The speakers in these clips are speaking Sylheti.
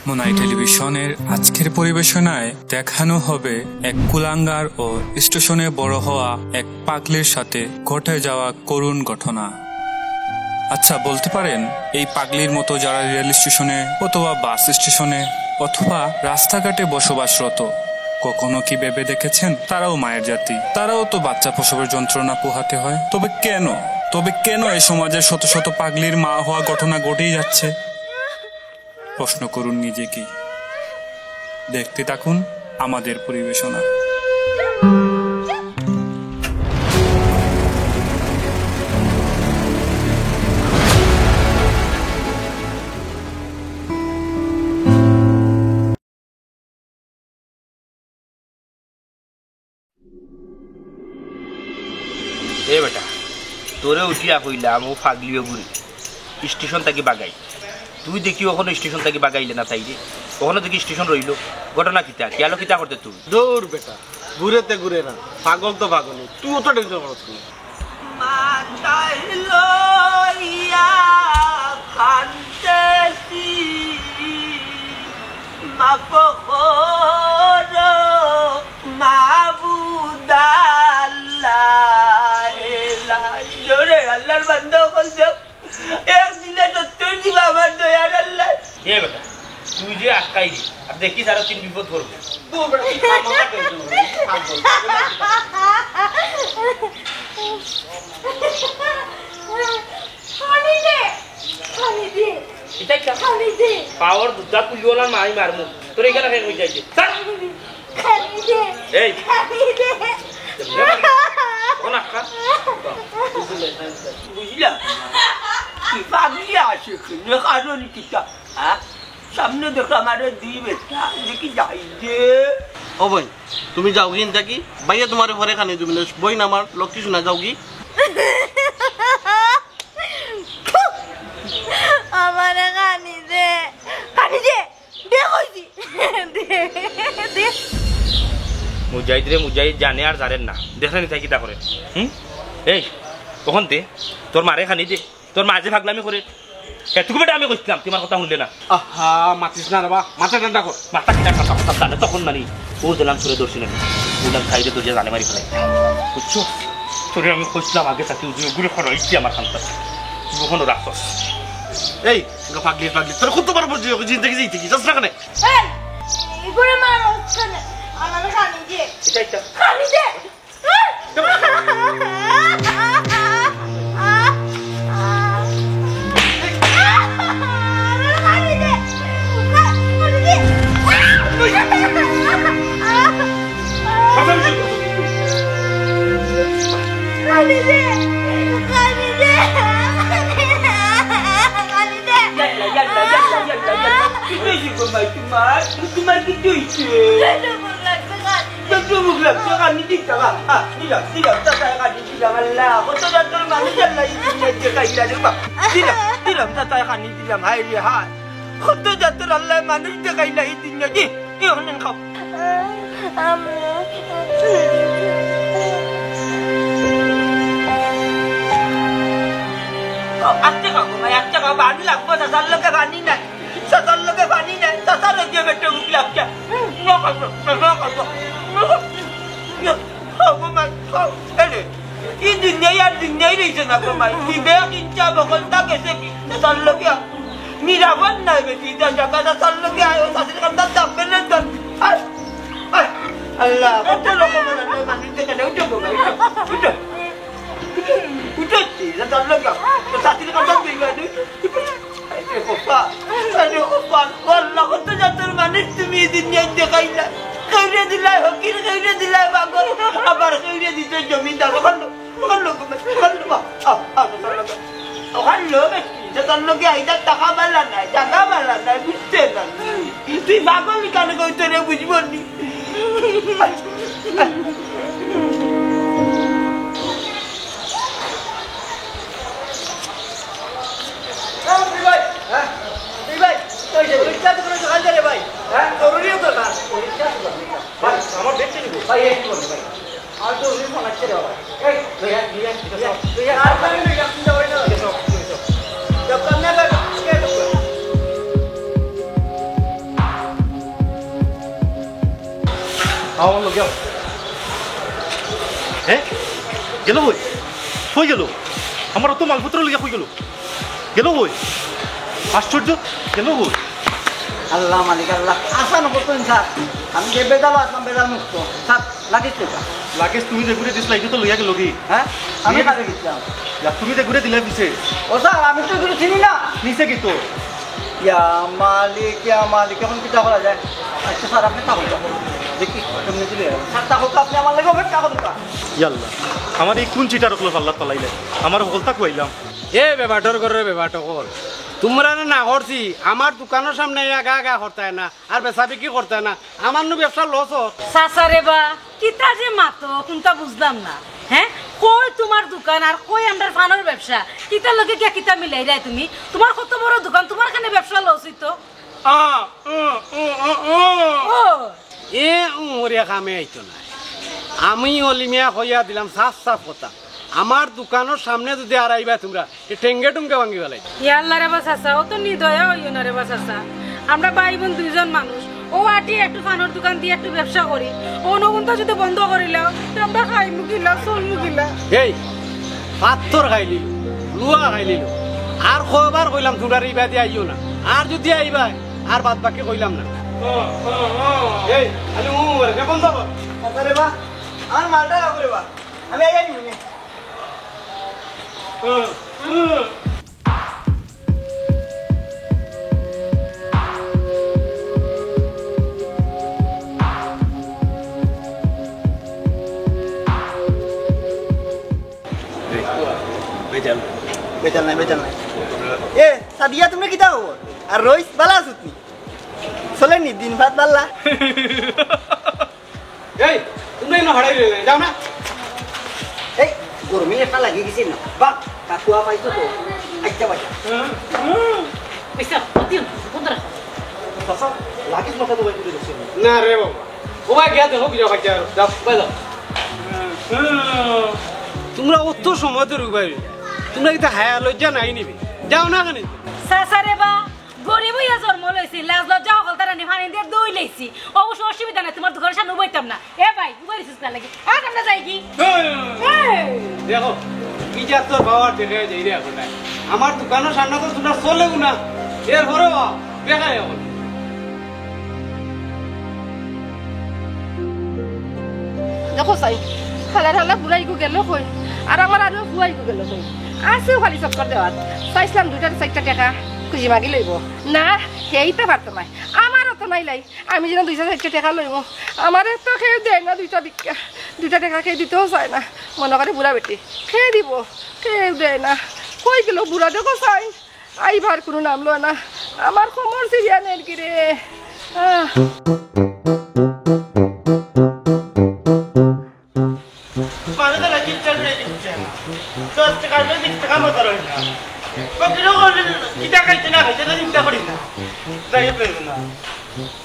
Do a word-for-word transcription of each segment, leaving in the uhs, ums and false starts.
মোনাই টেলিভিশনের আজকের পরিবেশনায় দেখানো হবে এক কুলাঙ্গার ও স্টেশনে বড় হওয়া এক পাগলির সাথে ঘটে যাওয়া করুণ ঘটনা। আচ্ছা, বলতে পারেন, এই পাগলির মতো যারা রেল স্টেশনে অথবা বাস স্টেশনে অথবা রাস্তাঘাটে বসবাসরত, কখনো কি ভেবে দেখেছেন তারাও মায়ের জাতি? তারাও তো বাচ্চা প্রসবের যন্ত্রণা পোহাতে হয়। তবে কেন, তবে কেন এই সমাজে শত শত পাগলির মা হওয়া ঘটনা ঘটেই যাচ্ছে? প্রশ্ন করুন নিজেকে। দেখতে থাকুন আমাদের পরিবেশনা। এ বেটা, তোরে উঠিয়া কইলাম, ও ফাগলিও ঘুরি স্টেশন থাকি বাগাই। তুই দেখি ওখানো স্টেশন থাকি বাগাইলে না তাই রে। ওখানো দেখি স্টেশন রইল। ঘটনা কিতা? কিয়ালো কিতা করতে তুই? দৌড় বেটা, ঘুরেতে ঘুরে না, পাগল তো পাগল, তুই অত টেনশন করছ কেনে? মাথায় লইয়া কান্দেছি, মাফ করো মাবুদ আল্লাহ। এ লা-, জোরে আল্লাহর বান্দা অকল যাও। একদিনে সত্তর দিবা আমার দয়ার আল্লাহ। এ বেটা, তুই যে আটকাই রে, আর দেখিস আরো তিন বিপদ করবে। দূর বেটা, তুই থাম, আমার টেনশন করবি, তুই থাম বল। খালি দে, খালি দে। এটা একটা খালি দে। পাওয়ার দুধা কুলিওয়ালার মাই মারমু। তোর এখানে ফেক হয়ে যাইছে। স্যার! খালি দে। এই। খালি দে। কোন আক্কা? বুঝলাম। কি পাগলি আছে এখানে? কারণ কিতা? হ্যাঁ? সামনে দেখো আমারে দুই বেটা। দেখি যাই দে। ও বইন, তুমি যাওগি ইন থাকি? ভাইয়া তোমারে পরে খানি দিবি না। বইন আমার লক্ষ্মী শোনা যাওগি। আমারে খানি দে। খানি দে। দে কইছি। দে। দে। মুজাহিদ রে মুজাহিদ, জানে আর জানেন না। দেখলে নি তাই কিতা করে? হুম? এই, তখন দে। তোর মারে খানি দে। তোর মা যে ফাগলামি করে। এটুকু বেটা আমি কইছিলাম, তুই আমার কথা শুনলে না। আহা, মাতিস না রে বা, মাথা ঠান্ডা কর। মাথা কিনা কথা কথা জানে তখন নানি। ও দিলাম ছুড়ে দর্শি নানি। দিলাম সাইডে দরজা জানে মারি ফেলাই। বুঝছো? তোরে আমি কইছিলাম আগে থাকি, উজু গুলো করা ইচ্ছে আমার খান্তা। তুই কখনো রাখছস? এই, ওকে পাগলি, পাগলি। তোর কত বার বলছি, ওকে জিন্দগি যাইতে কি? যাস না কেনে? এই, এগুলো মার হচ্ছে না। আমার খানি দে। এটা একটা। খানি দে। ইয়াল্লা, ইয়াল্লা, ইয়াল্লা, ইয়াল্লা, ইয়াল্লা। কিতা অইছে গো মাই তোমার? তোমার কিতা অইছে? পেটো ভুক লাগছে, খানি দে। পেটো ভুক লাগছে, খানি দিতাম। আ, আ, দিলাম, দিলাম, চাচায় খানি দিলাম। আল্লাহ, কত জাতর মানুষ আল্লাহ এই দুনিয়াত দেখাইলা রে বাপ। দিলাম, দিলাম, চাচায় খানি দিলাম। হায় রে হায়। কত জাতর আল্লাহ মানুষ দেখাইলা এই দুনিয়াত। এ, এ, অনেক খাও। আস্তে খাও গো মাই, আস্তে খাও, পানি লাগবো, চাচার লগে পানি নাই, চাচার লগে পানি নাই, চাচার লগে পেটো ভুক লাগছে। খাও গো মাই, খাও। এরে, ই দুনিয়াই আর দুনিয়াই রইছে না গো মাই। বিবেক ইনসাফ অকলতা গেছে কি? চাচার লগে নিরাপদ নাই বেটি, যা জাগা চাচার লগে আয়, ও চাচির কান্দাত দাম বেলে দাম। আয়, আয়, আল্লাহ, কত রকমের মানুষ দেখে না, উঠো গো মাই, উঠো, উঠো। উঠো, উঠো, চাচার লগে, তো চাচির কান্দাত দুই মানুষ। আরে কপাল, আরে কপাল, আল্লাহ, কত জাতর মানুষ তুমি এই দুনিয়াত দেখাইলা। কেউরে দিলায় ফকির, কেউরে দিলায় পাগল, আবার কেউরে দিছে জমিদার। ওখান লো, ওখান লো, ওখান লো, আ, আ, ওখান লো, ওখান লো, বেটি, যে তোর লগে আইতা টাকা বালা নাই, জাগা বালা নাই, বুঝতে না। তুই পাগল কেনে কই তোরে বুঝবো নি? এই ভাই, হ্যাঁ? এই ভাই, ওই যে পরীক্ষা তো করে দোকান রে ভাই। হ্যাঁ? জরুরি দরকার। পরীক্ষা তো দরকার। ভাই, আমার ব্যাগটা নিবো। ভাই, একটু বলুন ভাই। আমার জরুরি ফোন আসছে রে বাবা। এই, লইয়া, লইয়া, লইয়া, লইয়া। আর ভাই, লইয়া, চিন্তা করি না। লইয়া, লইয়া। দোকান না ভাই, কে দোকান? হ্যাঁ, গেল কই? কই গেল? আমার অত মালপত্র লইয়া কই গেল? গেল কই? আশ্চর্য, গেল কই? আল্লাহ মালিক আল্লাহ, আশা নকরতেন স্যার। আমি যে বেজাল আছলাম, বেজাল মুক্ত। স্যার, লাগেজ কোথা? লাগেজ তুমি যেগুরে দিছলা, ইগু তো লইয়া গেলগি। হ্যাঁ, আমি কাজে গেছিলাম। ইয়া, তুমি যেগুরে দিলা পিছে। ও স্যার, আমি তো এগুরে চিনি না। নিছে কিতা? ইয়া মালিক, ইয়া মালিক, এখন কিতা করা যায়? আচ্ছা স্যার, আপনে থাকুক, দেখি কেমনে দিলে। স্যার থাকুক, আপনে আমার লাগি অপেক্ষা করুন। ইয়াল্লা, আমার এই কোন চিটার অকলর পাল্লাত ফালাইলে? আমার হকলতা খুয়াইলাম। এ বেবাটর ঘরর বেবাটকল, তুমরারে না করছি, আমার দোকানর সামনে আইয়া গা গা করতায় না, আর বেচাবিকি করতায় না, আমার নু ব্যবসা লস অর। চাচা রে বা, কিতা যে মাতো, কুনতা বুঝলাম না। হ্যাঁ, কই তুমার দোকান আর কই আমরার পানর ব্যবসা? কিতার লগে গিয়া কিতা মিলাইরায় তুমি? তুমার কত বড় দোকান, তুমার কেনে ব্যবসা লস অইতো? আ, উ, উ, উ, উ। ও। এ উমরিয়া কামে আইতো নায়। আমি অলি মিয়া কইয়া দিলাম সাফ সাফ কথা। আমার দোকানর সামনে যুদি আর আইবায় তুমরা, এ টেঙ্গে টুঙ্গে ভাঙ্গি ফালাই। ইয়া আল্লাহ রে বা চাচা, অত নির্দয়া অইও না রে বা চাচা। আমরা ভাই বইন দুইজন মানুষ, অউ আটি একটু পানর দোকান দি একটু ব্যবসা করি, অউ নগুনতা যুদি বন্ধ করিলাও, তে আমরা খাইমু কিলা, চলমু কিলা? এই, পাত্থর খাইলিলো, লুয়া খাইলিলো। আর কয়বার কইলাম তুমরারে ইবাদি আইও না। আর যুদি আইবায়, আর বাদ বাকি কইলাম না। এই, খালি উ করে, কে বন্ধ কর। আচ্ছা রে বা, আমার মালটা রাখো রে বা। আমি আইয়া নিমু নে। বেজাল। বেজাল নাই, বেজাল নাই। এ, সাদিয়া, তুমরা কিতা খবর? আর রইস, বালা আছস নি? চলের নি দিন ভাত বালা? এই, তুমরা ইনো হারাই রইলে, যাও না। এই, গরমে একটা লাগি গেছে না। বাহ, কাকুয়া পাইছো তো। আচ্ছা, বাচ্চা। পয়সা, পাতি, কোন তারা? চাচা, লাগিস মাথা তো ভাই করে দেখছি। না রে বাবা। ও ভাই, গিয়া দেখো, গিয়া ভাই, যাও, যাও, ভাই যাও। তুমরা অত সময় ধরি উবাই রইলে। তুমরা কিতা হায়া লজ্জা নাই নিবে? যাও না কেনে? চাচা রে বা, গরিব অইয়া জন্ম লইছি, লাজ লজ্জা হকলতারে নি পানি দিয়া ধুই লইছি। অবশ্য অসুবিধা নাই, তুমার দোকানর সামনে বইতাম না। এ ভাই, উবাই রইছিস কার লাগি? আয় আমরা যাইগি। এই! দেখো, কি জাত তোর বাবার দেখে যাই রে এখন। আমার দোকানর সামনে তো তুমরা চলেও না, এরপরেও আও, বেকার এখন। দেখো চাই, হালার হালা বুড়া ইগু গেল কই, আর আমার আরো ফুয়া ইগু গেল কই। আছেও খালি চক্কর দেওয়াত। চাইছিলাম দুইটা চাইরটা টেকা খুজি মাগি লইবো। না, হেইতা পারতো নায়, আমারও তো নাই লাই। আমি যেন দুইটা চাইরটা টেকা লইমু, আমারে তো কেউ দেয় না দুইটা ভিক্ষা, দুইটা টেকা কেউ দিতেও চায় না। মনো করে বুড়া বেটি, কে দিবো? কেউ দেয় না। কই গেল বুড়া? দেখো চাই, আইবার কুনু নাম লয় না। আমার কোমর ছিড়িয়া নেরগি রে। আহ। মানুষ তো রাখি চাল রে দিচ্ছে না। দশ টেকা হইলে বিশ টেকা মতো রয় না। ফকিরও করলে কিতা খাইছে না খাইছে তো চিন্তা করি না। যাই হোক, না।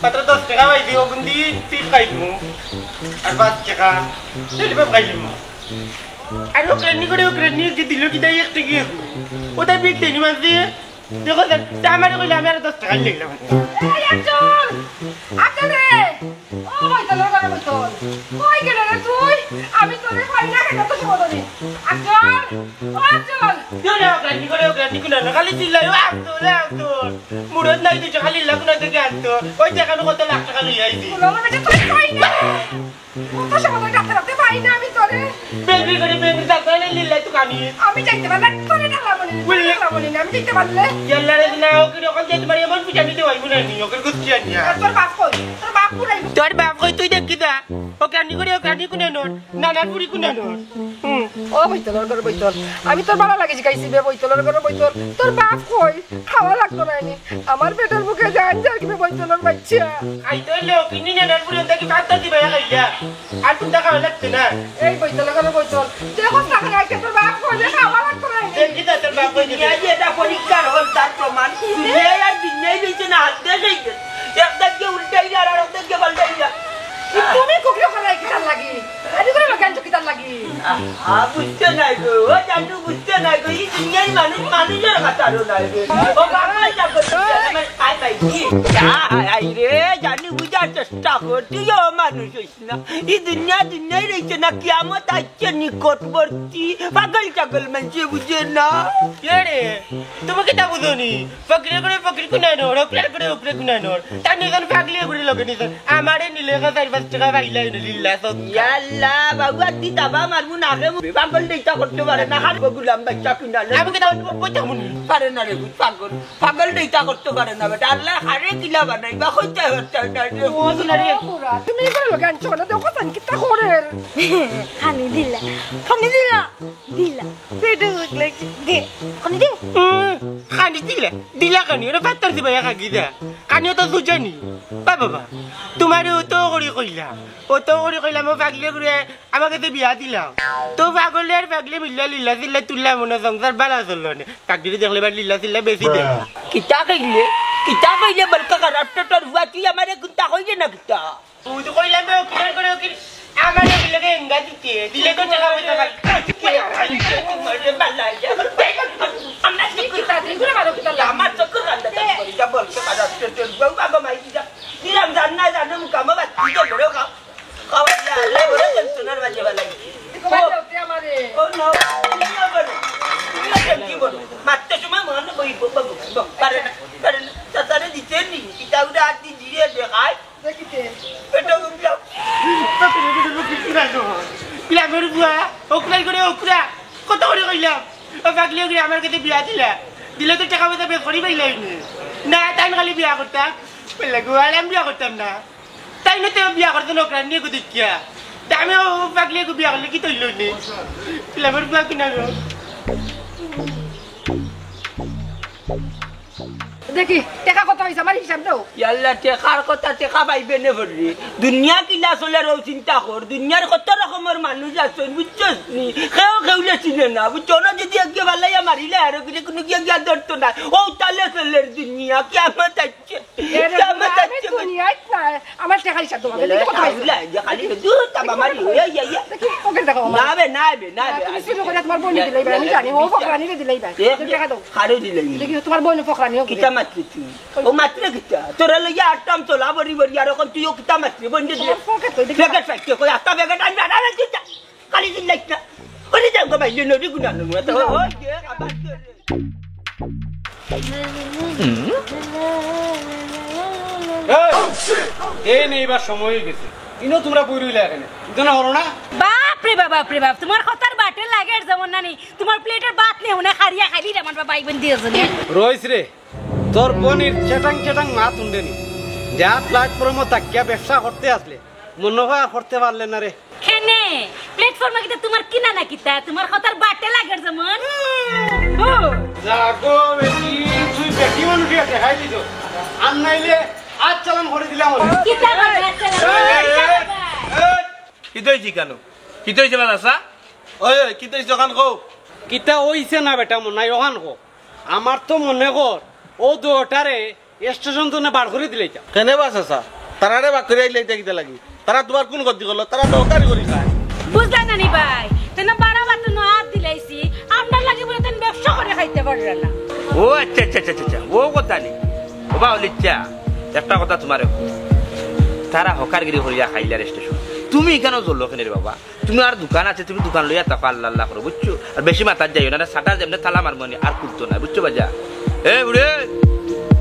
মাত্র দশ টেকা পাই দিব, বুন্দি চিপ খাই দিব। আর পাঁচ টেকা ললিপপ খাই দিব। আর ও কেন্নি করে, ও কেন্নি যে দিল কিতা এক টেকা। ওটা বিক দেনি মাঝে। দেখো, তা আমারে কইলে আমি আর দশ টেকা নিলাম। এই আচল! আচল রে! ও বইতলর ঘরর বইতল। কই গেলে রে তুই? আমি তোরে পাই না কেনে তো সময় ধরি। আচল! ও আচল! কেউ না, গাড়ি করে, গাড়ি করে না, খালি চিল্লাই, "ও আচল, ও আচল।" মুরত নাই তুই খালি লাগুনা দেখে আনতো। ওই দেখানো কত লাখ টাকা লইয়া আইছি। কোনো মনে হচ্ছে তুই পাই না। কত সময় ধরে ডাকতে ডাকতে পাই না আমি তোরে। বেবি করে বেবি ডাকতে হলে লিল্লাই তো কানি। আমি যাইতে পারলে তোরে ডাকলাম নি, তোরে ডাকলাম নি, আমি যাইতে পারলে। ইয়াল্লা রে না, ও কি রকম যে তোমার এমন পিটানি তো হইব না নি, ওকে গুচ্ছি আনিয়া। আর তোর বাপ কই? তোর বাপ পুরাই। তোর বাপ কই তুই দেখি দা? ও কানি করে, ও কানি কোনে নর? না, না, পুরি কোনে নর? হুম। ও বইতলর ঘরর বইতল, আমি তোর বালা লাগি জিকাইছি বে বইতলর ঘরর বইতল, তোর বাপ কই? খাওয়া লাগতো না নি। আমার পেটর ভুকে জান যার কি বইতলর বাচ্চা। খাইতে হইলে ও কিনি নে, নান পুরি ওটা কি ভাত দিবা খাইয়া? আর কোনটা খাওয়া লাগছে না? এই বইতলর ঘরর বইতল। দেখো তাকে আইকে তোর বাপ কই যে খাওয়া লাগতো না নি। দেখি তো তোর বাপ কই যে। দুনিয়া যে এটা পরীক্ষার হল তার প্রমাণ। দুনিয়ায় আর দুনিয়ায় রয়েছে না, হাত দেশেই গেছে। একদিকে উল্টাই আর আরেকদিকে পাল্টাই। তুমি কুকরি করাই কিতার লাগি? আরে করে কেন কিতার লাগি? আ, আ, বুঝতে নাই গো, ও জানু বুঝতে নাই গো, এই দুনিয়ার মানুষ মানুষের কথা আরো নাই গো। ও বাবা, এটা করতে আমার খাই পাই কি? আ, আই রে, জানু বুঝা চেষ্টা কর, তুইও মানুষ হইস না। এই দুনিয়া দুনিয়াই রইছে না, কিয়ামত আইছে নিকটবর্তী। পাগল টাগল মানষে বুঝে না। এরে, তুমি কিতা বুঝো নি? ফকিরে করে ফকির কুনায় নর, হকলার করে হকলে কুনায় নর। তার নিজর পাগলি করে লগে নিজর। আমারে নিলে গা চাইর পাঁচ টেকা পাইলাই না, লিল্লা সদকা। ইয়াল্লা, বাবু, আর দি দাবা মারমু না রে, পাগল দেইতা করতে পারে না, হারবো গুলাম বাইচ্চা কিনা লে। আমি কিতা বলতাম নি? পারে না রে, পাগল। পাগল দেইতা করতে পারে না বেটা। আল্লাহ হারে কিলা বানাইবা, কইতে পারতাম না রে। ও, শোনা রে। তুমি এগুলো লগে আনছো না, দেখো তান কিতা করে। খানি দিলা, খানি দিলা, দিলা। পেটে ভুক লাগছে, দে, খানি দে। উম, খানি দিলা, দিলা খানি, ওরা পাত্তার দিবা, এক আগি দা। খানিও তো সুজানি। বা বাবা, তোমারে অত করি কইলাম, অত করি কইলাম, ও পাগলে করে আমারে তো বিয়া দিলাও। তো পাগলে আর পাগলে মিল্লা লিল্লা সিল্লা তুললাম, মনে সংসার বালা চললো নে। পাগলিরে দেখলে এবার লিল্লা সিল্লা বেশি দেয়। কিতা কইলে? কিতা কইলে বলকা খারাপ তো তোর বুয়া, তুই আমারে কুন্তা কইলে না কিতা? তুই তো কইলাম বে উকিল করে উকিল, আমারে উকিল লগে এঙ্গা দিতে, দিলে তো টেকা পয়সা পাই। তোমারে বালা যা। আমরা কি কিতা দিন করে মারো কিতা? আমার চোখ কান্দা কান্দা করে যা বলকা খারাপ তো তোর বুয়া, বাবা মাই যা। দিলাম জান না জানো মুকামো বাদ দিয়ে বড় খাও। খাওয়া দিয়া আল্লাহ বড় টেনশনের মাঝে বালাই। দেখো, বাদ দাও, তে আমারে। ও নো, তুমিও বলো, তুমিও টেনশন বলো। মারতে সময় মনে বই বই বই বই, পারে না, পারে না। চাচারে দিতে নি, কিতা উঠে আর দি দিয়ে দেখায়। দেখিতে। এটা উঠলাম। পিলামের বুয়া, ওকলাই করে ওকরা। কত করে কইলাম? ও পাগলি ওকরে আমার কাছে বিয়া দিলা। দিলে তো টেকা পয়সা বের করি পাইলাই নি। না, তাই না খালি বিয়া করতাম। বললে, "গো, আর আমি বিয়া করতাম না।" তাই না তো বিয়া করতে নকরানি এগু দেখিয়া। তা আমি ও পাগলি এগু বিয়া করলে কি তৈল নি? আমার বুয়া কিনা গো। দেখি, টেকা কত হইছে, আমার হিসাব দাও। ইয়াল্লা, টেকার কথা, টেকা পাইবে নে ভরি। দুনিয়া কিলা চলে রও চিন্তা কর। দুনিয়ার কত রকমের মানুষ আছইন, বুঝছস নি? কেউ কেউরে চিনে না, বুঝছো না? যদি একগে বালাইয়া মারিলে আর ওগুলো কোনো গিয়া গিয়া ধরতো না। ও তালে চলের দুনিয়া, কিয়ামত আইছে। এরে কিয়ামত বাবা, আমি আইছে। দুনিয়াত নাই। আমার টেকা হিসাব দেবো, এলে দেখি কত হইছে। কাউলা, এই যে খালি শুধু তাবা মারি, ওই, ওই, ওই। দেখি, ওকে দেখো, আমার। না বে, না বে, না বে, তুমি আর শুরু করে তোমার বোন দিলাই ভাই, আমি জানি, ও ফকরানি দিলাই ভাই। এ, তুমি টেকা দাও। কারে দিলাই? দেখি, তোমার বোন ফকরানি হোক। কিতা মাতলি তুই? ও মাতলে কিতা? তোরা লইয়া আটটাম তোলা বড়ি বড়ি, আর এখন তুইও কিতা মাতলি? বোন দিলে। তোমার পকেট তো দেখি। পকেট পাইছে, কই আটটা পকেট আনবে, আর আরে কিতা? খালি দিন লাইট না। ওরে যাও গো ভাই, লেনো রে গুনা নো, তো ওই যে আবার এই, এই নেই, এবার সময় হয়ে গেছে। ইনো তোমরা বই রইলা এখানে, বুঝতে না হলো না? বাপ রে বাপ, বাপ রে বাপ, তোমার কথার বাটে লাগে যেমন নানি, তোমার প্লেটের ভাত নেই, মনে হারিয়া খাইলি রে আমার বাবা, এই বন্দি আছে নে। রইস রে, তোর বনির চেটাং চেটাং মাত উন্ডেনি। যা প্ল্যাটফর্মও থাকিয়া ব্যবসা করতে আসলে, মনে হয় আর করতে পারলে না রে। কেনে? প্ল্যাটফর্মে কিতা তোমার কিনা না কিতা? তোমার কথার বাটে লাগের যেমন। ও। যা গো বেটি, তুই বেটি মানুষ ইয়া দেখাই দিছ। আর নাইলে আজ চালান করে দিলাম আমি। কিতা বাবা, চালান? এই, এই, এই, কিতা হইছে কেন? কিতা হইছে না চাচা? ওই, ওই, কিতা হইছে ওখান কও? কিতা হইছে না বেটা, মনে হয় ওখান কও। আমার তো মনে কর, ও দুটারে স্টেশন তো না বার করে দিলে যা। কেনে বা চাচা? তারারে বার করে আইলে এটা কিতা লাগি? তারা তোমার কোন ক্ষতি করলো? তারা তো হকারি করি খায়। বুঝলা না নি ভাই? তেন বারো বার তো হাত দিলাইছি। আমরার লাগি বলে তেন ব্যবসা করে খাইতে পাররা না। ও আচ্ছা, আচ্ছা, আচ্ছা, আচ্ছা। ও কথা নি। ও বা অলিচ্ছা, একটা কথা তোমারে কই। তারা হকারগিরি করিয়া খাইলার স্টেশন। তুমি কেনে জ্বলো কেনে রে বাবা? তুমি আর দোকান আছে, তুমি দোকান লইয়া থাকো, আল্লাহ আল্লাহ করো, বুঝছো? আর বেশি মাথাত যাইও না, না, শাটার যেমনে তালা মারমু নি, আর খুলতো না, বুঝছো বাজা? এ বুড়ে,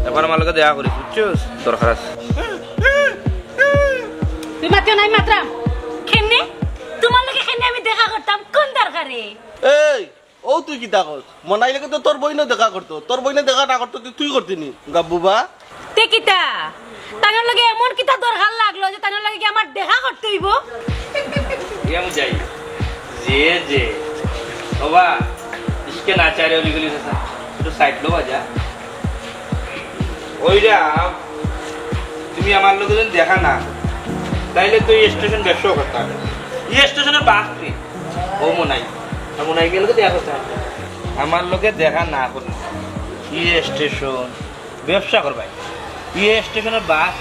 একবার আমার লগে দেখা করিস, বুঝছো? দরকার আছে। তুই মাতিও নাই মাতরাম। কেনে? তোমার লগে কেনে আমি দেখা করতাম, কোন দরকারে? এই, ও তুই কিতা কস? মনাইলে তো তোর বইনও দেখা করতো, তোর বইনে দেখা না করতো, তুই, তুই করতি নি? গাব্বুবা। তে কিতা? তানর লগে এমন কিতা দরকার লাগলো যে তানর লগে কি আমার দেখা করতে হইব? ইয়া মুজাই, যে, যে। বাবা, ইসকে না চারে অলি গলি সা, একটু সাইড লো বাজা। ওইরা, তুমি আমার লগে যদি দেখা না, তাইলে তো এই স্টেশন ব্যবসাও করতে হবে। এই স্টেশনের বাস নেই। ও মনাই, আর মনাই গেলে তো দেখা করতে হবে। আমার লগে দেখা না করতে, এই স্টেশন ব্যবসা করবাই। ইয়ে স্টেশনের বাস,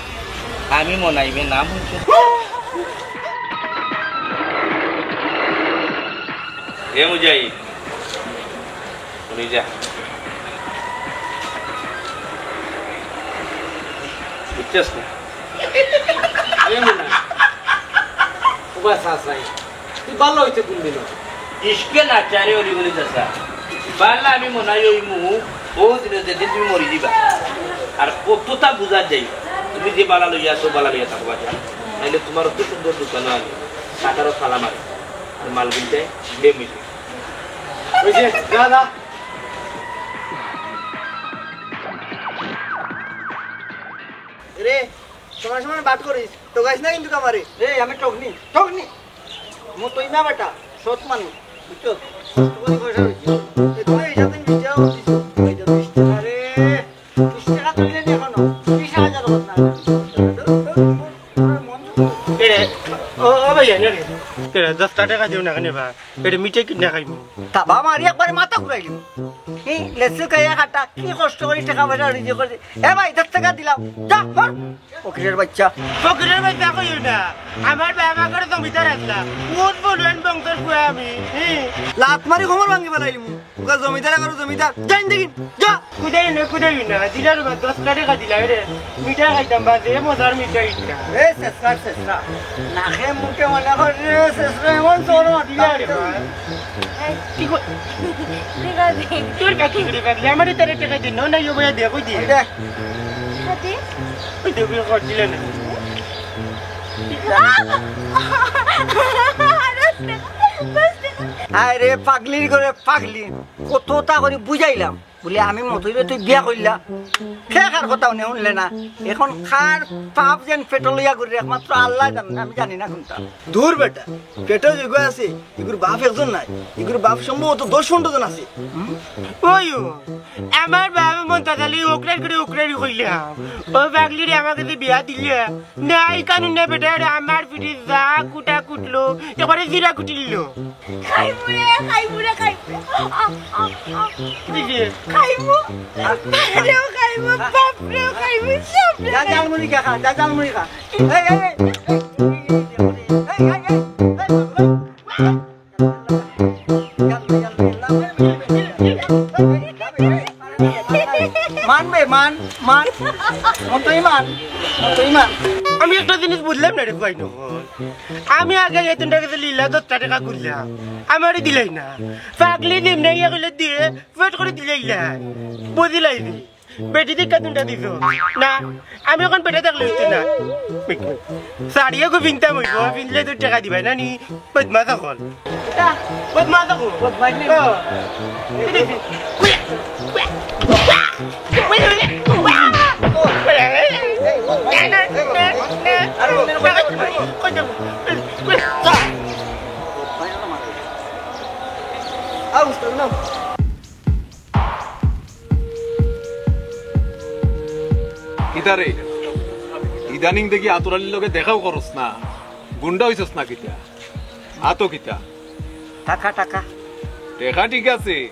আমি মনাইবে নাম হচ্ছে। এ মুজাহিদ, উনি যা। বুঝছস না? এ মনে হয়। ও বা চাচা, তুই ভালা অইতে কোন দিন? ইশকে না চারে অলি গলি চাচা। ভালা আমি মনে হয় অইমু, ও দিনে যেদিন তুমি মরি দিবা। আর কতটা বুঝা যাই, তুমি যে ভালা লইয়া আছো, ভালা লইয়া থাকো বাচ্চা। নাইলে তোমার অত সুন্দর দোকানে আমি সাতারো ফালা মারি। আর মাল কিনতে দে মিলে। ওই যে, যা, যা। রে, সমান সমান বাট করিস, ঠগাইস না কিন্তু আমারে। রে, আমি ঠগনি, ঠগনি। মো তো ইমা বেটা, সৎ মানুষ, বুঝছো? কষ্ট করি পয়সা রয়েছে। এ, তুমি এই সাথে বিশ টাকা দিছো। এই তো বিশ টাকা। আরে, বিশ টাকা তুললে নি এখনো? বিশ হাজার হোক না। এরে, ও, ও ভাইয়া, এরে। এরে, দশটা টাকা দিও না কেনে বা? এরে, মিঠে কিনা খাইমু। তা বাবা, মারি একবারে মাথা ঘুরাই দিমু। এই লেসু খাইয়া খাটা, কি কষ্ট করি টাকা পয়সা রুজি করে। এ ভাই, দশ টাকা দিলাম। যা, মর। ফকিরের বাচ্চা। ফকিরের বাচ্চা কইও না। আমার বাবা করে জমিদার আসলা। বহুত বলুন বংশর ফুয়া আমি। হি। লাত মারি কোমর ভাঙি ফেলাইলিমু। ওকে জমিদার করো জমিদার। যাইন দেখি। যা। কুদাই না, কুদাই না। দিলার বা দশ টাকা দিলা রে। মিঠা খাইতাম বাদে, মজার মিঠা ইটা। এ, শেষরা, শেষরা। নাকে মুখে মনে কর রে, শেষরা এমন চড় মারতাম। দিলা রে বা। কি কর-, ঠিক আছে। তোর কাছে করে পারলে আমারে তারা টাকা দিন, না, না, ইয়ে বইয়া দে, কই দিয়ে? দে। কত? ওই তো, ওই কর দিলে না। আরে, পাগলির ঘরে পাগলি। কতটা করে বুঝাইলাম। বলে, "আমি মতইরে তুই বিয়া করলা।" সে কার কথা উনি শুনলে না। এখন কার পাপ যেন পেটো লইয়া ঘুরে, একমাত্র আল্লাহ জানে, আমি জানি না কোনটা। দূর বেটা, পেটো যেগু আছে, এগুর বাপ একজন নাই, এগুর বাপ সম্ভবত দশ পনেরো জন আছে। হুম? ওই ও, আমার বাবা মন তাতালি ওকরার করে ওকরারি কইলাম। ও পাগলিরে আমার কাছে বিয়া দিলে। না, এই কানুন না বেটা, আরে আমার পিঠে যা কুটা কুটলো, এবারে জিরা কুটিল। খাইমু রে, খাইমু রে, খাইমু। আহ, আহ, আহ। কি যে? খাইমু। আরে ও খাইমু, বাপ রে ও খাইমু, সব রে যা, খাইমু। ঝালমুড়ি খা, খা, যা, ঝালমুড়ি খা। এই, এই, এই, এই, এই, এই, এই, এই, এই, এই, এই, এই, এই। মানবে, মান, মান। মন তো ইমান, মন তো ইমান। আমি একটা জিনিস বুঝলাম না রে ভাই, নখন। আমি আগে এই তিনটা গেছে লীলা দশটা টাকা করলাম, আমারে দিলাই না। পাগলি দিম না, ইয়া কইলে দিয়ে, পেট করে দিলে ইলা। বুঝিলাই দি। বেটি দেখা তিনটা দিছো। না, আমি এখন বেটা দেখলে হইতো না। সারিয়ে গো পিনতাম হইব, পিনলে তো টাকা দিবাই না নি? বদমাশ অকল। বদমাশ অকল। বদমাশ নি? ও। আরে, আরে, আরে, আরে। আউ, উস্তাদ, না। কিতা রে? ইদানিং দেখি আতর আলীর লগে দেখাও করস না, গুন্ডা অইছস না কিতা? আতো কিতা? টাকা, টাকা। টেকা ঠিক আছে,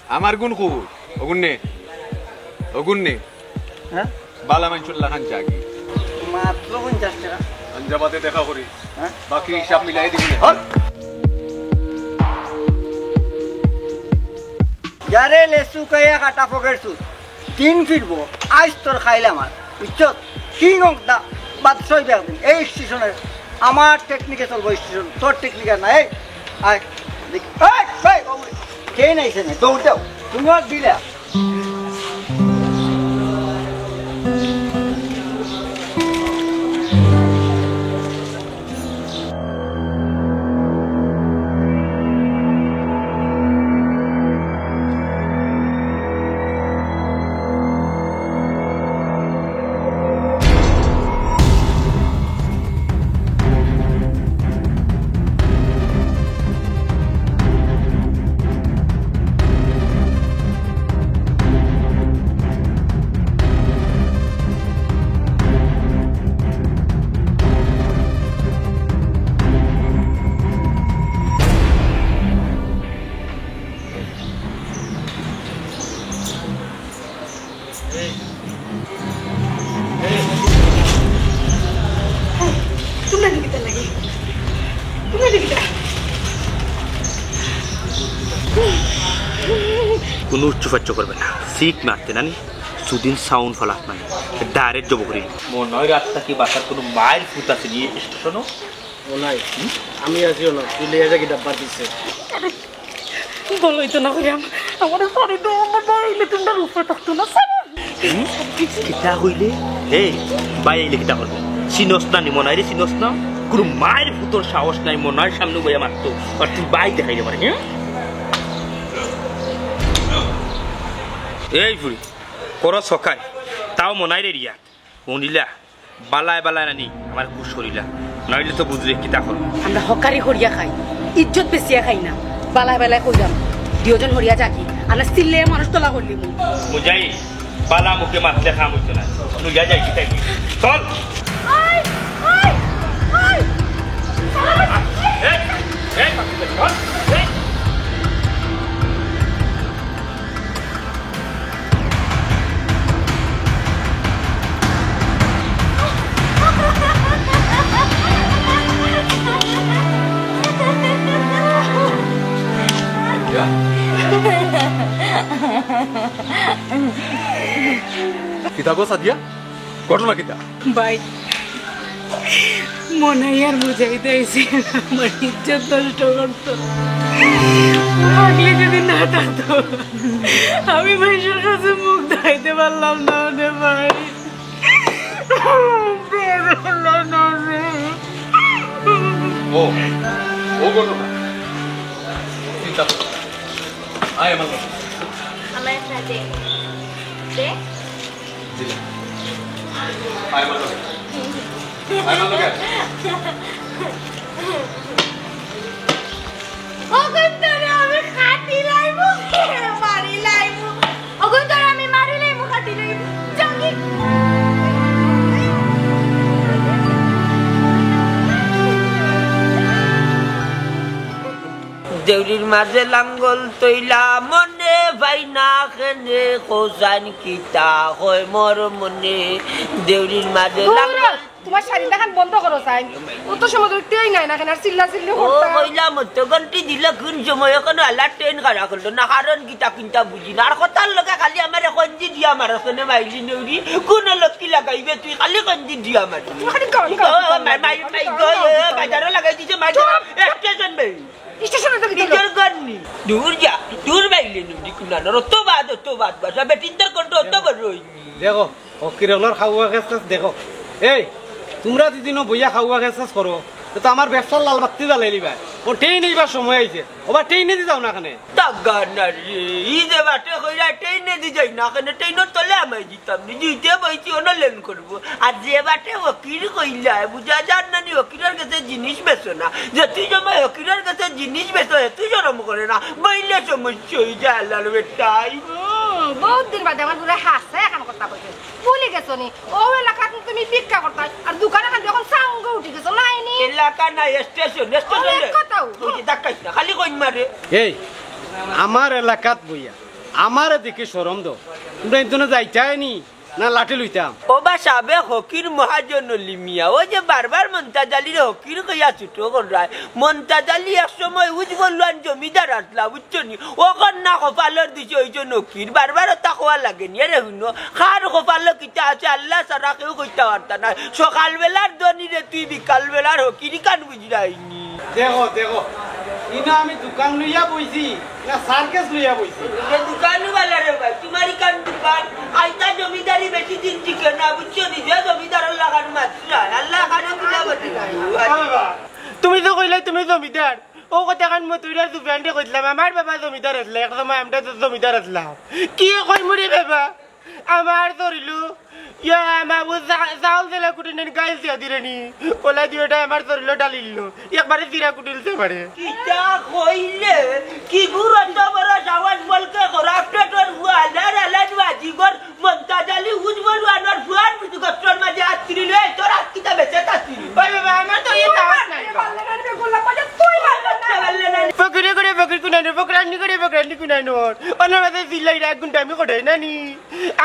আমার গুণ কই? অগুন নে, অগুন নে। হ্যাঁ? বালা মানষর লাখান জাগি। মাত্র পঞ্চাশ টাকা। আঞ্জাবাদে দেখা করি। হ্যাঁ? বাকি হিসাব মিলাই দিবি নে। হল। যারে লেসু কাইয়া কাটা ফকের সুদ। দিন ফিরবো, আইজ তোর খাইল আমার। বুঝছস? King of the বাদশাহ ব্যাগ দিন। এই স্টেশনের আমার টেকনিকে চলবো স্টেশন, তোর টেকনিক আর না। এই, আয়, দেখ, এই, এই, ও, কে নাইছে না? দৌড় দাও। তুমি আর দিলে। তোমরা এদিকে তার লাগি। তোমরা এদিকে তার। কোনো উচ্চপাচ্য করবে না, সিট মারতে নানি। দুদিন সাউন্ড ফালাত নাই, ডাইরেক্ট জব করি। মনে হয় রাস্তা কি বাসার কোনো মায়ের ফুট আছে নি স্টেশনও? ও নাই, আমি আছিও না, তুই লিয়ে যা কি ডাব্বার দিছে। বলই তো না কইলাম, আমার শরীর তো আমার বাইরে তোমরা উপরে থাকতো না, স্যার। হুম? কিতা কইলে? এই, বাইরে কিতা করবে? চিনস না নি মনাইরে, চিনস না? কোনো মায়ের ফুটর সাহস নাই মনাইর সামনে বইয়া মারতো, আর তুই বাই দেখাই দে পারে, হুম? এই ফুড়ি, করস হকাই, তাও মনাইরে রিয়া। উনিলা, বালায় বালায় নানি, আমার কুশ করিলা। নাইলে তো বুঝলে কিতা করো। আমরা হকারি করিয়া খাই, ইজ্জত বেচিয়া খাই না। বালায় বালায় কইলাম, দুইজন হরিয়া যাকি, আমরা চিল্লে মানুষ তোলা করলি মু। বুঝাই, বালা মুখে মাতলে কাম হইতো না। লইয়া যাই কিতা কি? চল। ওই, ওই, ওই। এই, এই, চল, এই। কিতা গো সাদিয়া? ঘটনা কিতা? ভাই, মনাই আর মুজাহিদ আইছে আমার ইজ্জত নষ্ট করতো। পাগলি যদি না থাকতো, আমি মানুষের কাছে মুখ দেখাইতে পারলাম না রে ভাই। ও, ও ঘটনা। চিন্তা করো। আয় আমার লগে। আমার সাথে। দে। দিলে। আয় আমার লগে। আয় আমার লগে। ওগো তোরে আমি খাটি লাইমু, মারি লাইমু। ওগো তোরে আমি মারি লাইমু, খাটি লাইমু। জঙ্গি। দেউরির মাঝে লাঙ্গল তৈলা মনে ভাই না কেনে কোজান কিতা হয় মোর মনে। দেউরির মাঝে লাঙ্গল। তোমার শাড়ি দেখান বন্ধ করো চাই। অত সময় ধরে ট্রেন আয় না কেন আর চিল্লা চিল্লি ও করতা। কইলাম তো ঘন্টি দিল কোন সময়, এখনো আলা ট্রেন খাড়া করলো না, কারণ কিতা কিনতা বুঝি না। আর কথার লগে খালি আমারে কঞ্জি দিয়া মারস কেনে মাইলি নেউরি, কোন লক্ষ্মী লাগাইবে তুই খালি কঞ্জি দিয়া মারস। তুমি খালি গান গাও, ও, গান মাই, মাই, গাও, মাই, গান গো, গাও, এ, গান গাও। বাজারও লাগাই দিছে, মাই, চুপ! স্টেশন বে। স্টেশনে তো ভিতরে। নিজের ঘর নি। দূর যা, দূর বাইলে নুনি কুনানোর, অত বাদ, অত বাদ, বাসা বেটিন্তর কণ্ঠ অত বড় হই। দেখো, ফকির অকলর খাওয়া গেছ গেছ দেখো। এই, তোমরা দুদিনও বইয়া খাওয়া গেছ গেছ করো, তো, তো আমার ব্যবসার লাল বাত্তি জ্বালাইলিবা। ও ট্রেন এইবার সময় আইছে, ওবা ট্রেনে দি যাও না কেনে। তাগা না রে, ই যে বাটে কইরা ট্রেনে দি যাই না কেনে, ট্রেনর তলে আমায় দিতাম নি, দিতে বইছি অনো লেন করবো। আর যে বাটে ফকির কইলা, বুঝা যার না নি ফকিরর গেছে জিনিস বেচো না। যে তুই জমা ফকিরর গেছে জিনিস বেচো, এ তুই শরম করে না, বইলে সমস্যা হয়ে যায় আল্লাহর বেটাই। হুম, বহুত দিন বাদে আমার ঘুরে হাসে এখন কথা কইছে। ভুলি গেছো নি? ও এলাকাত তুমি ভিক্ষা করতাই, আর দোকানে খান এখন সাঙ্গ উঠি গেছো, নাই নি? এলাকা না, স্টেশন, স্টেশন। অনেক কথাও। ওই যে ধাক্কাইস না, খালি কইন মারে। এই, আমার এলাকাত বইয়া, আমারে দেখে শরম দাও। তোমরা ইন্তনে যাইতায় নি, না লাঠি লইতাম? ও বা সাবেক ফকির মহাজন অলি মিয়া, ও যে বারবার মন্তাজ আলীর ফকির কইয়া ছোট কররায়। মন্তাজ আলী এক সময় উজবলুয়ান জমিদার আসলা, বুঝছো নি? অখন না কপালর দিছে ওই যে ফকির, বারবার ওটা কওয়া লাগে নি। আরে হুনো, কার কপালো কিতা আছে আল্লাহ ছাড়া কেউ কইতা পারতা না। সকালবেলার ধনীরে তুই বিকালবেলার ফকির, ইখান বুঝরায় নি। দেখো, দেখো, ইনো আমি দোকান লইয়া বইছি, না সার্কাস লইয়া বইছি? এ দোকানওয়ালা রে ভাই, তোমার ইখান দোকান, আইতা জমিদারি বেশি দিন টিকে না, বুঝছো নি? যে জমিদারর লাখান মাতরায়, আল্লাহ খানো কিনা বলি। ও বাবা, তুমি তো কইলায় তুমি জমিদার, ও কথাখান মতুইরার দুফেন্ডে কইছিলাম, আমার বাবা জমিদার আছলা, এক সময় আমরা তো জমিদার আছলাম। কি কইমু রে বাবা? আমার ধরিলু, ইয়া মাবু, চা-, চাউল দিলা কুটি নেন, গাইল দিয়া দিলে নি। ওলা দিওটা আমার ধরিলু ডালিল। একবারে জিরা কুটিলছে আমারে। কিতা কইলে? কি গুরু অত বড় সাহস বলকে করাপ্টেডর ফুয়া, আলার আলার বাজিগর মন্তাজ আলী উজবলুয়ানর ফুয়ার পিছু গত্রর মাঝে আত্তিরিল, এই তোর আত কিতা বেঁচে তাত্তিরিল। ওই বাবা, আমার তো ইয়ে সাহস নাই। ফকিরে করে ফকির কুনানোর, ফকরানি করে ফকরানি কুনানোর। অনর মাঝে চিল্লাইরা এক ঘন্টা আমি করে না নি।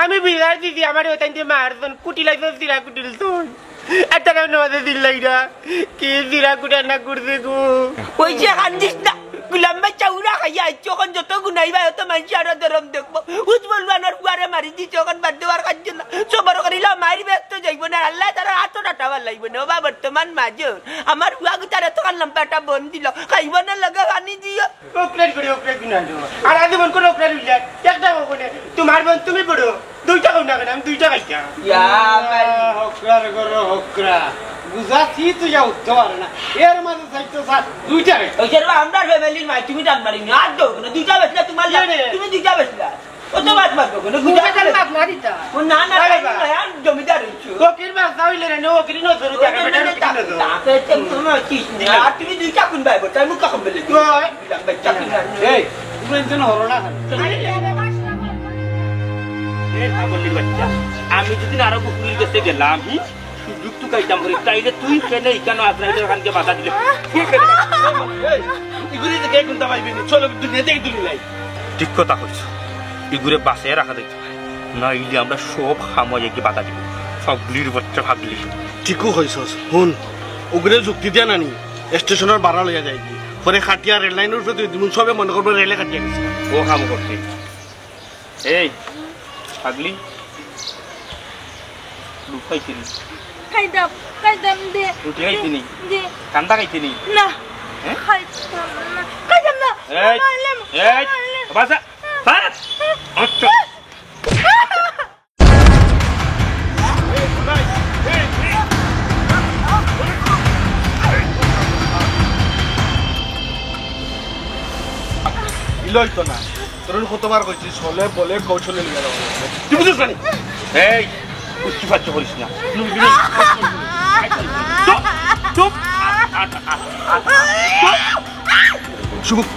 আমি বিদার দিছি, আমারে ওতাইন দিয়া মারছন, কুটিলাইছন, জিরা কুটিলছন। আর তারা অনর মাঝে চিল্লাইরা, কি জিরা কুটা না করছে গো। ওই যে কান্দিস না। গুলাম ভাই চাউরা খাইয়া আইছো, অখন যত গুনাইবা অত মানষে আরো ধরম দেখবো। উজ বলবানর ফুয়ারে মারি দিছো, অখন বাদ দেওয়ার কাজ না। সবর করিলা, মাইর বেহেস্ত যাইবো না, আল্লায় তারার আতো ডাটা বালাইবো না। ওবা বর্তমান মাজুর, আমার ফুয়া গুতারে তো কান লম্বা একটা বন দিল, খাইবো না লগে খানি দিও। ওকরার করে ওকরার গুনা দেবো। আর আজ মন করে ওকরার উল্লেখ, একটা কখনে তোমার বন তুমি বড়। দুইটা খাও না কেন? আমি দুইটা খাইতাম। ইয়া, আল্লাহ, হকরার ঘরো হকরা। বুঝাছি তুই যা উঠতে পারে না। এর মাঝে চাইতো স্যার, দুইটা খাইতাম। ওই যে আমরা ফ্যামিলির মাই, তুমি ডাক মারি না, আর দেও না, দুইটা বেচলা তোমার লাভ, রে। তুমি দুইটা বেচলা। ও তো মাত মারবো কেন? দুইটা দুইটা বেচলা। মাত মারি তা। ও না, না, আরে না, বা। না, আর জমিদার হইছো। ফকির বাচ্চা হইলে রে, নো, ফকির নজর, না, দেখা না, বেটা, না, ফকির না, নজর। তা তো এতে কোনো চিজ নেই। আর তুমি দুইটা কোন ভাই বলছো? আমি মুখ কখন বলে দিই? ওই। দুইটা বেচলা তুমি আর এই, তুমি একজন হলো না কেন? এ পাগলের বাচ্চা, আমি যদি আরো পুকুরের কাছে গেলাম, হুম, সুযোগ তো খাইতাম করি, তাইলে তুই কেন এখানে আজরাইলের খানকে বাধা দিলে? তুই কেন? এই, ইগুরে দেখে কোনটা পাইবি নি? চলো, দুনিয়া থেকে দূরে নাই। ঠিক কথা কইছো, ইগুরে বাঁচিয়ে রাখা দেখতে পাই, না ইলে আমরা সব হাময় একে বাধা দিব। ফাগলির বাচ্চা ফাগলি। ঠিকও কইছস, হুন, ওগুরে যুক্তি দিয়া নানি, স্টেশনের ভাড়া লইয়া যাইগি, পরে খাটিয়া রেল লাইনের উপরে তুই দিমু, সবে মনে করবো রেলে খাটিয়া গেছে। ও কাম করতে। এই, পাগলি, লুফ খাইছিলি? খাইতাম, খাইতাম দে। রুটি খাইছিলি? দে। কান্দা খাইছিলি? না। হ্যাঁ? খাইতাম না। খাইতাম না। এই, মারলাম, এই, মারলাম। বাসা, বাসা। আচ্ছা। ইলই তো না। তোর কতবার কইছি, ছলে বলে কৌশলে নিয়ে যাওয়া। তুই বুঝিস না নি? এই, উচ্চ পাচ্ছ করিস না। চুপ, চুপ। শুভ।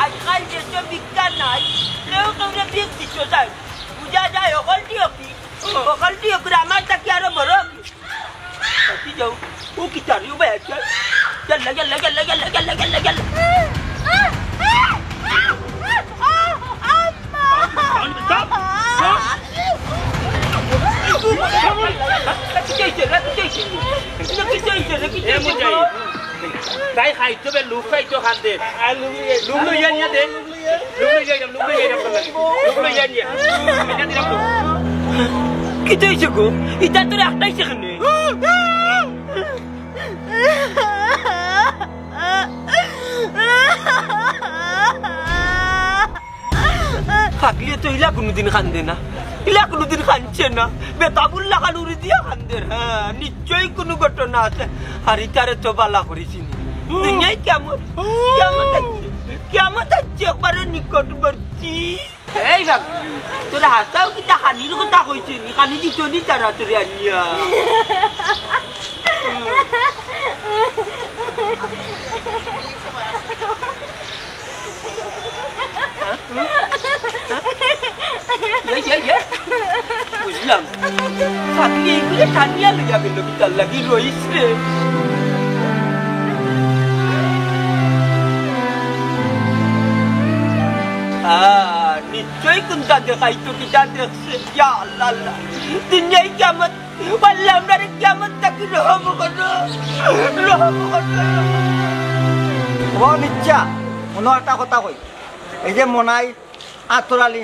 আজকাল যে তো ভিক্ষা নাই, কেউ কেউরে ভিক দিত যায়। বুঝা যায়, অকল দিও কি? অকল দিও কি? আমার তা কি আরো বড় কি? কাটি যাও। ও কি তার ইউ ভাই আছে? ইয়াল্লা, ইয়াল্লা, ইয়াল্লা। কিতা অইছে রে, কিতা অইছে? কিতা অইছে রে, কিতা অইছে? এ মুজাহিদ, তাই খাইতো বে, লুফ খাইতো খান দে। লুফ লইয়া নিয়া দে। লুফ লইয়া যাইরাম, লুফ লইয়া যাইরাম, লুফ লইয়া নিয়া। এটা দিলাম লুফ। কিতা অইছে গো? ইটা তোর একটাই সেখানে। পাগলিয়ে তো ইলা কুনুদিন কান্দে না, ইলা কুনুদিন কানছে না। বেতাবুল লাখান উড়ি দিয়া কান্দের। হ্যাঁ, নিশ্চয়ই কুনু ঘটনা আছে। আর ইতারে তো বালা করিছি নি। দুনিয়ায় কিয়ামত, কিয়ামত আইছে, কিয়ামত আইছে, একবারে নিকটবর্তী। এই বাবু, তোরে হাছাউ কিতা খানির কথা কইছে নি? খানি দিত নি তারা তোরে আনিয়া? এই, এই, এই। বুঝলাম। পাগলি এইগুলো টানিয়া লইয়া গেল, কিতার লাগি রইস রে। আহ, নিশ্চয় কুনটা দেখাইতো, কিতা দেখছে। ইয়া আল্লাহ, আল্লাহ। দুনিয়ায় কিয়ামত, আল্লাহ, আমরারে কিয়ামত থাকি রহম করো, রহম করো। ও নিচ্ছা, মনো একটা কথা কই, এই যে মনাই, আতর আলী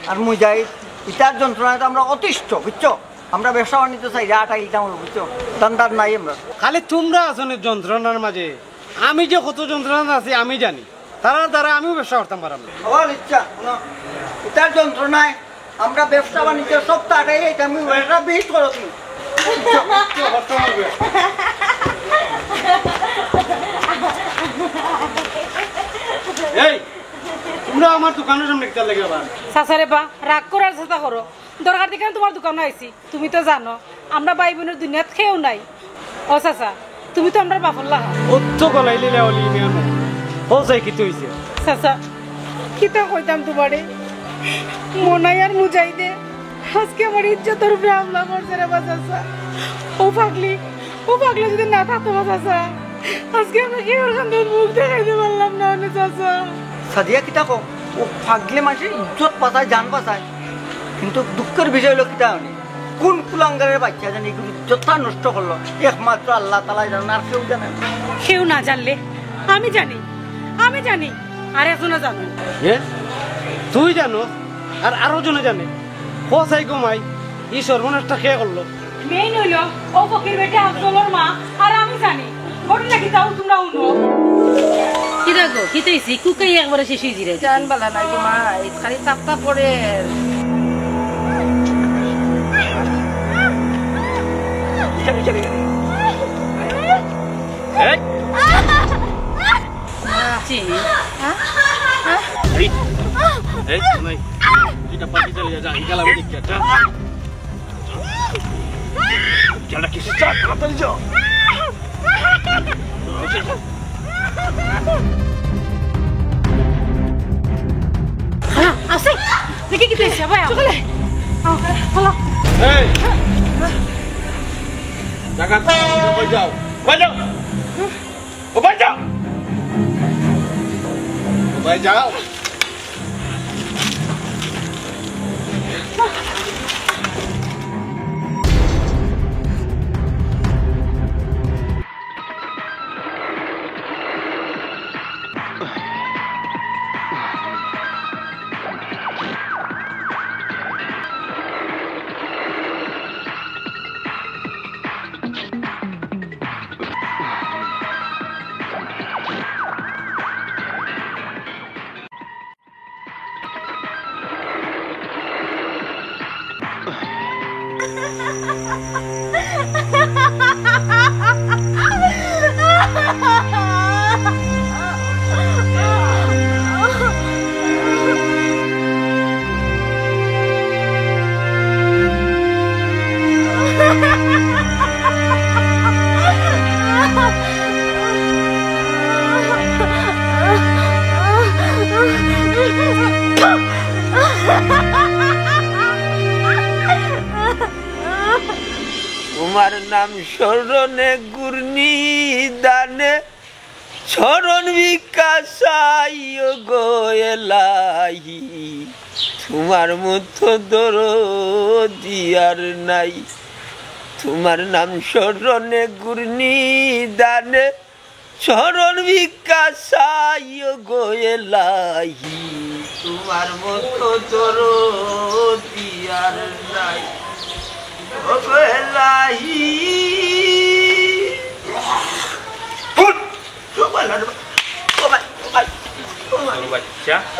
আর মুজাহিদ, ইতার যন্ত্রণায় তো আমরা অতিষ্ঠ, বুঝছো? আমরা ব্যবসা বাণিজ্য চাইরা আটা ইলতাম, বুঝছো? ধান্দাত নাই আমরা। খালি তুমরা আছো নি যন্ত্রণার মাঝে, আমি যে কত যন্ত্রণাত আছি আমি জানি। তারার দ্বারা আমিও ব্যবসা করতাম পারতাম না। ও নিচ্ছা, হুনো, ইতার যন্ত্রণায় আমরা ব্যবসা বাণিজ্য সব তো আটাই যাইতাম, এটা বিহিত করো তুমি। এই, তুমরা আমার দোকানের সামনে কিতার লাগি আবার? চাচা রে বা, রাগ করার চেষ্টা করো। দরকার দেখি আমি তুমার দোকানো আইছি। তুমি তো জানো, আমরা ভাই বইনর দুনিয়াত কেউ নাই। ও চাচা, তুমি তো আমরার বাফর লাখান। অত গলাইলে লেওয়ালি ইমে আনো। ও চাই, কিতা অইছে? চাচা, কিতা কইতাম তুমারে? মনাই আর মুজাহিদে আজকে আমার ইজ্জতর উপরে হামলা করছে রে বা চাচা। ও পাগলি, ও পাগলি যদি না থাকতো বা চাচা, আজকে আমরা কেউর কান্দে মুখ দেখাইতে পারলাম না অনে চাচা। সাদিয়া, কিতা কও? ও পাগলে মানষর ইজ্জত বাঁচায়, জান বাঁচায়, কিন্তু দুঃখর বিষয় অইলো কিতা অনে, কোন কুলাঙ্গারের বাচ্চা জানি এগুলি যথা নষ্ট করলো, একমাত্র আল্লাহ তাআলাই জানেন, আর কেউ জানে না। কেউ না জানলে আমি জানি, আমি জানি, আর একজনে জানে। এ? তুই জানো, আর আরো জনে জানে। কও চাই গো মাই, ই সর্বনাশটা কে করলো? মেইন অইলো, অউ ফকির বেটি আফজলর মা, আর আমি জানি। ঘটনা কিতা অউ তুমরা হুনো। কিতা গো, কিতা অইছে? কুকাই একবারে শেষ অইযিরা। জান বালা নাই গো মা, এই খালি তাপ্তা পড়ের। এই! জি। এই! এই, নাই। এটা পার্টি চালিয়ে যা, এই গালা আমি দেখি, যা। চল, কিসে চল, তাড়াতাড়ি যাও। হ্যাঁ, আছে। দেখি কি পেয়েছে, ভাই? চলে। হ্যালো। এই! জায়গা থেকে উঠে যাও। উঠে যাও। ও ভাই যাও। ও ভাই যাও। তোমার নাম স্মরণে ঘূর্ণি দানে, স্মরণ ভিক্ষা চাইও গো এলাহি, তোমার মতো দরদি আর নাই। তোমার নাম স্মরণে ঘূর্ণি দানে, স্মরণ ভিক্ষা চাইও গো এলাহি, তোমার মতো দরদি আর নাই। ও গো এলাহি। ও ভাই, ও ভাই, ও ভাই।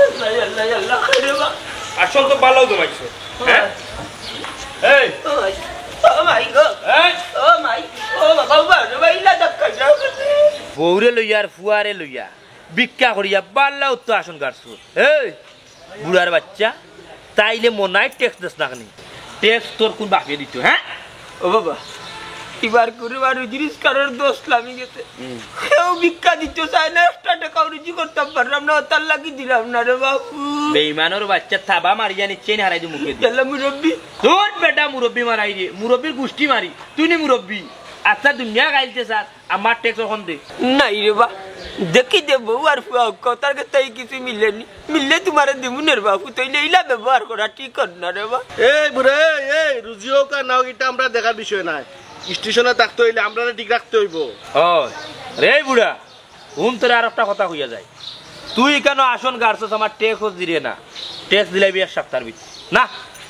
আল্লাহ, আল্লাহ, আল্লাহ, খাই রে বা। আসল তো বালাউ জমাইছো, হ্যাঁ? এই! ও ভাই, ও ভাই গো। এই! ও ভাই, ও বাবা, ও ভাই, ও ভাই, ইলা ধাক্কা যাও। বউরে লইয়া আর ফুয়ারে লইয়া ভিক্ষা করিয়া বালাউ তো আসন গাড়ছো। এই! বুড়ার বাচ্চা, তাইলে মনায় ট্যাক্স দেস না কেনে? ট্যাক্স তোর কোন বাপে দিত, হ্যাঁ? ও বাবা, এবার করে আর রুজি রোজগারর দোষ লামি গেছে। হুম। কেউ ভিক্ষা দিত চায় না, একটা টেকাও রুজি করতাম পারলাম না, অতার লাগি দিলাম না রে বাপু। বেইমানর বাচ্চা, থাবা মারিয়া নিচ্ছেই না, হারাই দি মুখে দি। ইয়াল্লা মুরব্বি। তোর বেটা মুরব্বি মারাই রে, মুরব্বির গুষ্টি মারি, তুই নি মুরব্বি। আচ্ছা, দুনিয়া গাইলতে স্যার, আমার ট্যাক্স অখন দে। নাই রে বা, দেখি দে বউ আর ফুয়া, কথার কথাই কিছু মিলেনি। মিললে তোমারে দিমু নে রে বাপু, তইলে ইলা ব্যবহার করা ঠিক অর না রে বা। এই বুড়া, এই, এই, রুজি হোক আর না হোক, ইটা আমরা দেখার বিষয় নায়। স্টেশনে থাকতে অইলে আমরারে ঠিক রাখতে অইবো। ও, রে বুড়া, হুন তোরে আর একটা কথা কইয়া যাই। তুই কেনে আসন গাড়ছস আমার ট্যাক্স দিরে না? ট্যাক্স দিলাইবি এক সপ্তাহর ভিতরে। না,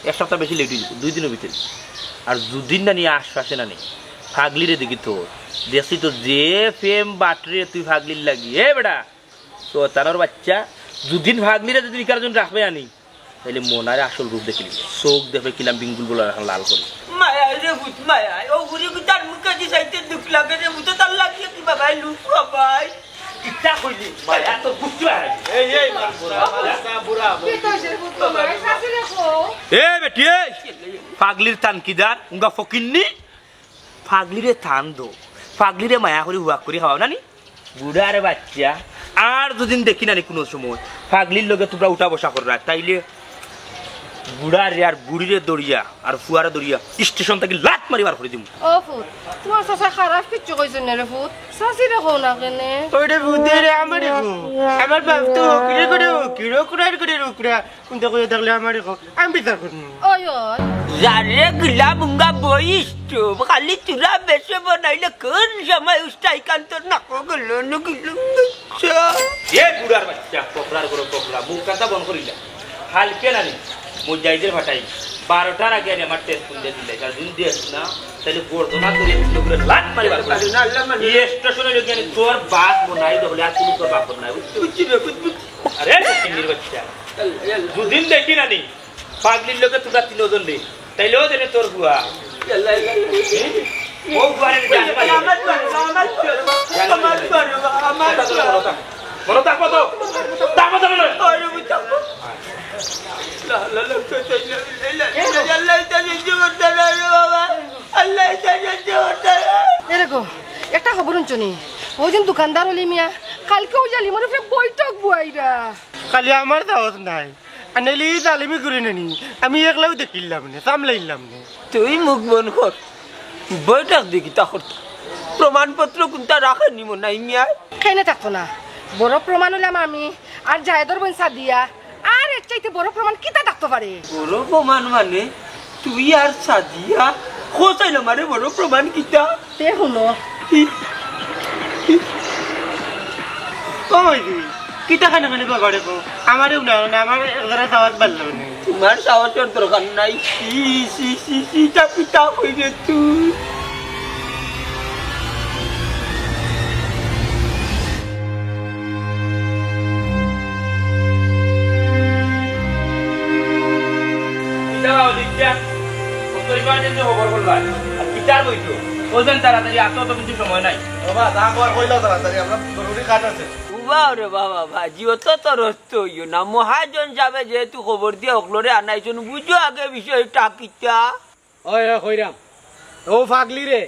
এক সপ্তাহ বেশি লেট অইযিবো, দুই দিনর ভিতরে। আর যুদিন না নি আশ্বাসে না নি, ফাগলিরে দেখি তোর। দেখছি তো যে প্রেম বাটরে তুই ফাগলির লাগি। এ বেটা, শয়তানর বাচ্চা, যুদিন ফাগলিরে যুদিন ইকার জন্য রাখবে আনি, তাইলে মনারে আসল রূপ দেখিলিবে। চোখ দেখবে কিলাম বিঙ্গুল বলার এখন লাল করি। মায়া রে ভূত মায়া, ও বুড়ি কি তার মুখে দি চাইতে দুখ লাগে রে ভূত, তার লাগিয়ে কি বাবাই লুক বাবাই। কিতা কইলি? মায়া তো বুঝতে পারে। এই, এই, বুড়া, বুড়া, বুড়া। কি তো সে ভূত মায়া, শাশুড়ি কো? এ বেটি, এই! ফাগলির তানকিদার, উঙ্গা ফকিন্নি। ফাগলিরে থান দো, ফাগলিরে মায়া করি হুয়াক করি খাওয়াও না নি? বুড়ার বাচ্চা, আর যুদিন দেখি না নি কুনু সময়, ফাগলির লগে তুমরা উঠা বসা কররায়, তাইলে বুড়ারে আর বুড়িরে দরিয়া আর ফুয়ারে দরিয়া স্টেশন থাকি লাত মারি বার করি দিমু। ও ফুত, তুমার চাচা খারাপ কিচ্ছু কইছইন না রে ফুত, চাচিরে কও না কেনে? ওরে ফুত রে, আমারে কও। আমার বাপ তো উকরে করে উকরে, উকরার করে উকরা। কোনটা কইয়া থাকলে আমারে কও, আমি বিচার করমু। ওই, ওই। যারে গুলা মুঙ্গা বইস তো, খালি তোরা বেশে বানাইলে কোন সময় উস্তাই কান্তর নাকো গেল না গেল। এ বুড়ার বাচ্চা, পকড়ার করে পকড়া, মুখ কান্তা বন্ধ করিলা। হালকে নানি, মুজাহিদের ফাটাই, বারোটার আগে আনি আমার টেস্ট ফোন দিয়ে দিলে, কারণ যদি দেখ না, তাহলে গর্দনা করে মুখের উপরে লাত মারি বার করে দিবো। এই স্টেশনে লোক জানি তোর বাপ মনে হয়, তাহলে আর কোনো তোর বাপ মনে হয়, বুঝতে বুঝছি রে, বুঝ-, বুঝ-, আরে, ফকিন্নির বাচ্চা, দুদিন দেখি নানি, পাগলির লোকে তোমরা তিনজন রে, তাইলেও দেনে তোর বুয়া। ও বুয়া রে, জানে পারে। আমার বড়, আমার বড়, আমার বড়। বড় থাক, বড় থাক, বড় থাক, বড় থাক। থাক, বড় থাক, বড় থাক। আরে বুঝা। লা, লা, লা, লা, লা, লা, লা, আল্লাহ, এটা সহ্য করতে পারে না রে বাবা। আল্লাহ, এটা সহ্য করতে পারে না। এ দেখো, একটা খবর হুনছো নি? ওই দিন দোকানদার অলি মিয়া, কালকে ওই জালিমর উপরে বৈঠক বওয়াইরা। খালি আমার সাহস নাই। আর নাইলে এই জালিমি করি নানি, আমি একলাও দেখিলাম নে, সামলাইলাম নে। তুই মুখ বন্ধ কর। বৈঠক দি কিতা করতা? প্রমাণপত্র কুনটা রাখেনি মনাই মিয়ায়? কেনে থাকতো না? বড় প্রমাণ অইলাম আমি, আর জায়েদর বইন সাদিয়া, আর এর চাইতে বড় প্রমাণ কিতা থাকতো পারে? বড় প্রমাণ মানে তুই আর সাদিয়া? খোঁচাইল মারে বড় প্রমাণ কিতা? তে হুনো। ও মাই দি, কিতা খানে খানে বাবারে কও? আমারে উনাও না, আমার একজনের সাহস বাড়লো না। তোমার সাহসের দরকার নাই। সি, সি, সি, সি, তা পিতা হইলে তুই। কিতা বাবা, দেখছিয়া? কত emergency খবর করলা? আর কিতার বইতো? ওজন তাড়াতাড়ি আসো, তো কিছু সময় নাই। বাবা, যা কর কইলাও তাড়াতাড়ি, আমরা জরুরি কাজ আছে। উবা ওরে বাবা, বাজি অত তরস্ত হইও না। মহাজন যাবে যেহেতু খবর দিয়া অকলরে আনাইছন, বুঝো আগে বিষয়টা কিতা। ওই, ওই, কইরাম। ও ফাগলি রে,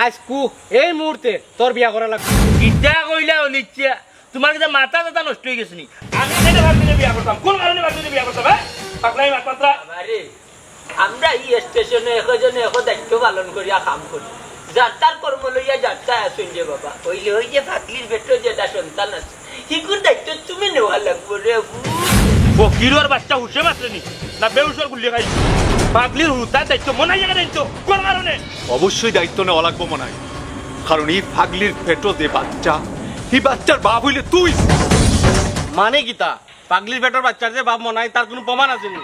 আইজ কু, এই মুহূর্তে তোর বিয়া করা লাগবে। কিতা কইলা অনিচ্ছা? তোমার কিতা মাথা টাথা নষ্ট হয়ে গেছে নি? আমি কেন ফাগলিরে বিয়া করতাম? কোন কারণে ফাগলিরে বিয়া করতাম, হ্যাঁ? ফাগলাই মাত মাত্রা। আরে, আমরা এই স্টেশনে একজনে এক দায়িত্ব পালন করিয়া কাম করি। যার তার কর্ম লইয়া যার তাই আসুন যে বাবা। ওই যে, ওই যে ফাগলির পেটো যেটা সন্তান আছে, হিগুর দায়িত্ব তুমি নেওয়া লাগবো রে। ফকিরর বাচ্চা হুশে মাতরে নি, না বেহুশর গুল্লি খাই? ফাগলির হুরুতার দায়িত্ব মনাই জায়গা দায়িত্ব কোন কারণে? অবশ্যই দায়িত্ব নেওয়া লাগবো মনাই, কারণ এই ফাগলির পেটো যে বাচ্চা, এই বাচ্চার বাপ হইলে তুই। মানে কিতা? পাগলির পেটর বাচ্চার যে বাপ মনাই, তার কোনো প্রমাণ আছে নি?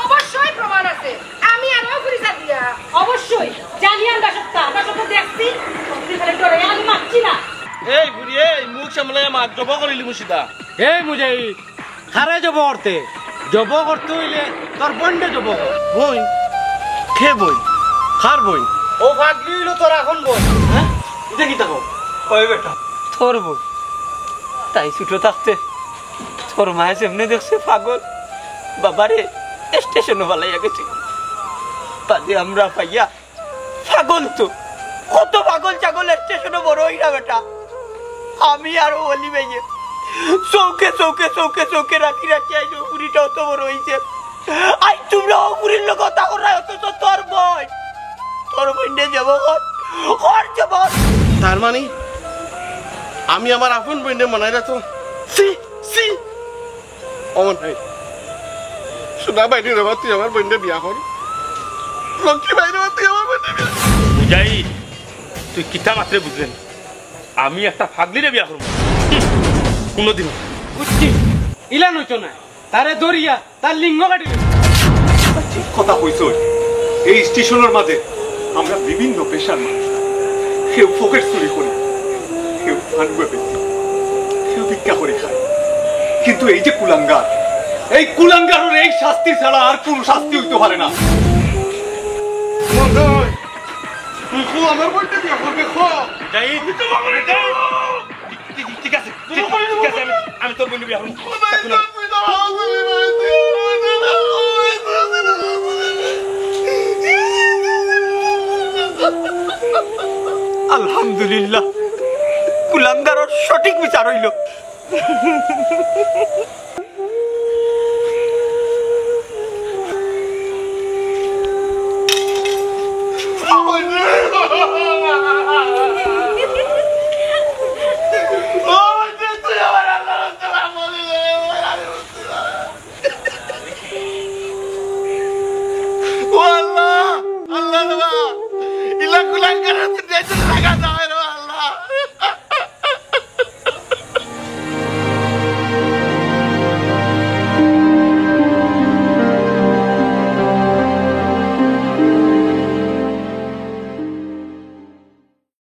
অবশ্যই প্রমাণ আছে। আমি আরো ঘুরি যা দিয়া। অবশ্যই। জানি আমরা সবটা। আমরা সবটা দেখছি। তুই খালি ডরে, আমি মারছি না। এই বুড়ি, এই মুখ সামলাইয়া মাত, জব করিলি মুশিদা। এই মুজাহিদ, কারে জব করতে? জব করতে হইলে তোর বইনরে জব কর। বইন? কে বইন? কার বইন? ও ফাগলি হইলো তোর এখন বইন। হ্যাঁ? ইটা কিতা কও? ওই বেটা। তোর বইন? তাই ছোট থাকতে তোর মায়ে যেমনে দেখছে পাগল, বাবারে স্টেশনো ফালাইয়া গেছে। বাদে আমরা পাইয়া পাগল তো, কত পাগল ছাগল স্টেশনো বড় হইরা বেটা। আমি আর অলি ভাইয়ে চোখে চোখে চোখে চোখে রাখি রাখি আইজ পুরিটা অত বড় হইছে। আইজ তোমরা ও পুরির লোক কথা করায়, অথচ তোর বইন, তোর বইনে যাব কর, কর যাব। তার মানে আমি আমার আপন বইনে মনাই রাখতো। সি, সি। অমন নাই। সোনা বাইরে রে বা, তুই আমার বইনে বিয়া কর। লক্ষ্মী বাইরে বা, তুই আমার বইনে বিয়া কর। মুজাহিদ, তুই কিতা মাতরে বুঝলে না? আমি একটা ফাগলিরে বিয়া করবো। হুম, কোনোদিনও। বুঝছি, ইলা নইতো না। তারে ধরিয়া তার লিঙ্গ কাটিল। ঠিক কথা কইছস। এই স্টেশনের মাঝে আমরা বিভিন্ন পেশার মানুষ। কেউ পকেট চুরি করি, কেউ ধান বেচি, কেউ ভিক্ষা করে খায়। কিন্তু এই যে কুলাঙ্গার, এই কুলাঙ্গারের এই শাস্তি ছাড়া আর কোনো শাস্তি হইতে পারে না। মন্দাই, তুই কো আমার বইনে বিয়া করবে, কো। যাই। আমি তো বাবা রে, যাই। ঠিক, ঠিক, ঠিক আছে, ঠিক, ঠিক আছে, আমি, আমি তোর বইনে বিয়া করবো। আলহামদুলিল্লাহ, কুলাঙ্গারর সঠিক বিচার হইল। Bank-র হাতে নিজের টাকা না হয়